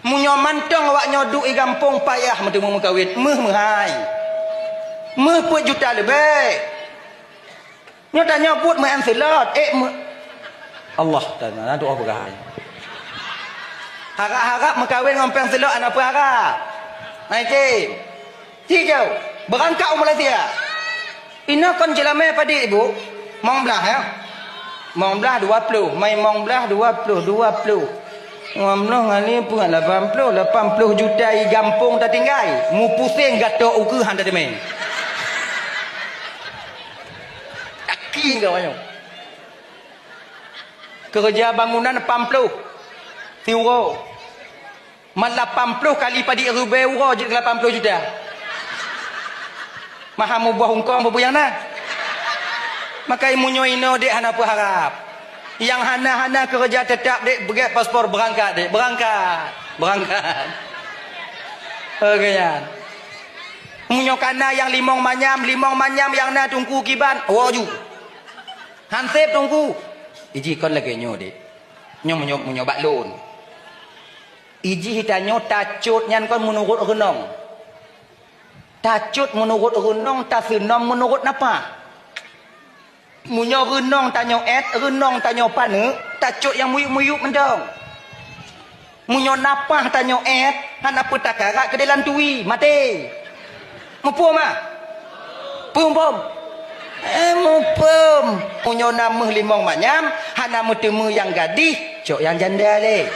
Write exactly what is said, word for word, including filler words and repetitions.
Meunyoe mantong awak nyoe duek i gampông payah meuteumé meukawen, méuh meuhai. Méuh peuet juta leubeh. Nyoe tanyoe buet meu'en silot, eh, meu-, Allah Taala, na doa peugah. Harap-harap meukawen ngon péng silot hana peuharap. Hai, cim. Ci jauh, beurangkat u Malaysia. Inoe kon jeulamé padit, Ibu? Mong blaih, ya? Mong blaih dua ploh, mai mong blaih dua ploh, dua ploh. Dua ploh ngali peue lapan ploh, lapan ploh juta i gampông tatinggai. Mupuseng gatok ukeue han tateumé. Yakin keu awak nyoe. Keureuja bangunan lapan ploh siuroe. Man lapan ploh kali padit ribèe uroe jeuet keu lapan ploh juta. Maha muboh ungkong peue nyang na. Maka meunyoe inoe dek hana peuharap. Nyang hana-hana keureuja teutap dek beugèt paspor beurangkat dek. Beurangkat. Beurangkat. Oke nyan. Meunyoe kana nyang limong manyam, limong manyam nyang na teungku kiban, woe ju. Han sép teungku. Iji kon lagèe nyoe dek. Nyoe meunyoe, meunyoe bak lôn. Ijih tanyoe tacot nyan kon meunurot reunong. Tacot meunurot reunong, taseunom meunurot nafah. Meunyoe reunong tanyoe èt, reunong tanyoe paneuk, tacot nyang muyueb-muyueb mantong. Meunyoe nafah tanyoe èt, hana peutakarat keudéh lam tui, maté. Muphom, ah? Phom, phom. Eh, muphom. Meunyoe na méuh limong manyam, hana meuteumé nyang gadih, cok nyang janda lé.